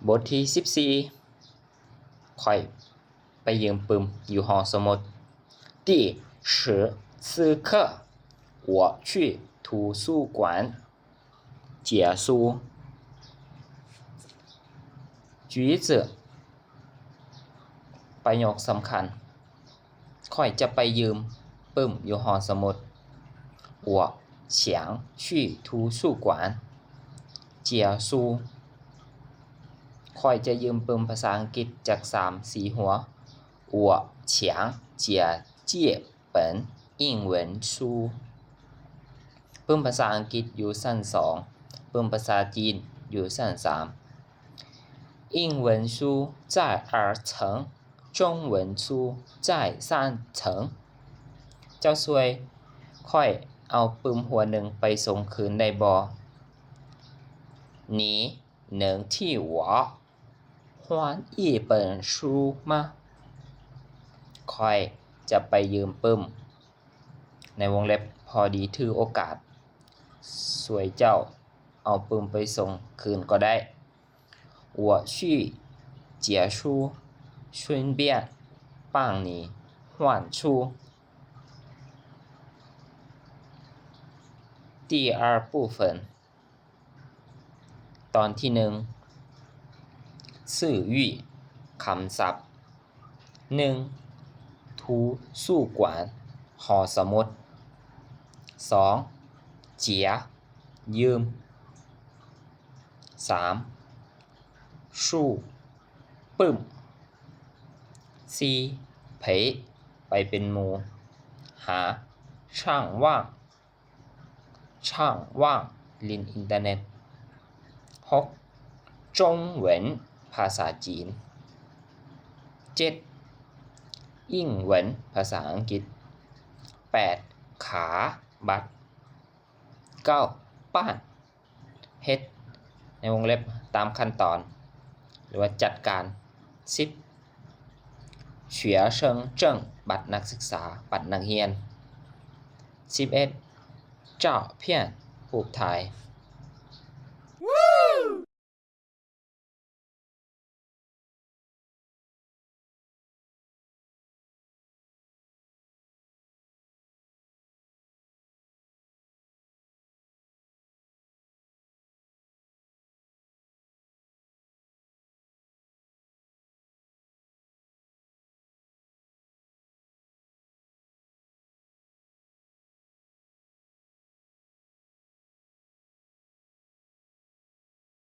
ບົດທີສິບສີ່ ຂ້ອຍໄປຢືມປຶ້ມຢູ່ຫ້ອງສະໝຸດ. 第十四课 我去图书馆借书. 句子 ປະໂຫຍກສຳຄັນ. ຂ້ອຍຈະໄປຢືມປຶ້ມຢູ່ຫ້ອງສະໝຸດ. 我想去图书馆借书. ຂ້ອຍຈະຢືມປຶ້ມພາສາອັງກິດຈັກສາມສີ່ຫົວ. 我想借借本英文书. ປຶ້ມພາສາອັງກິດຢູ່ຊັ້ນສອງ, ປຶ້ມພາສາຈີນຢູ່ຊັ້ນສາມ. 英文书在二层, 中文书在三层. ເຈົ້າຊ່ວຍຂ້ອຍເອົາປຶ້ມຫົວໜຶ່ງໄປສົ່ງຄືນໄດ້ບໍ່? 你能替我换一本书吗? ຂ້ອຍຈະໄປຢືມປຶ້ມ ໃນວົງເລັບ ພໍດີຖືໂອກາດ ຊ່ວຍເຈົ້າເອົາປຶ້ມໄປສົ່ງຄືນກໍໄດ້. 我去借书，顺便帮你换书. 第二部分 ຕອນທີໜຶ່ງ 词语 ຄຳສັບ. ໜຶ່ງ 图书馆 ຫໍສະໝຸດ. ສອງ 借 ຢືມ. ສາມ 书 ປຶ້ມ. ສີ່ 陪 ໄປເປັນໝູ່. ຫ້າ 上网 ຊ່າງວ່າງ ຫຼິ້ນອິນເຕີເນັດ. ຫົກ 中文 ພາສາຈີນ. ເຈັດ 英文 ພາສາອັງກິດ. ແປດ 卡 ບັດ. ເກົ້າ 办 ເຮັດ ໃນວົງເລັບ ຕາມຂັ້ນຕອນ ຫຼືວ່າຈັດການ. ສິບ 学生证 ບັດນັກສຶກສາ ບັດນັກຮຽນ. ສິບເອັດ 照片 ຮູບຖ່າຍ.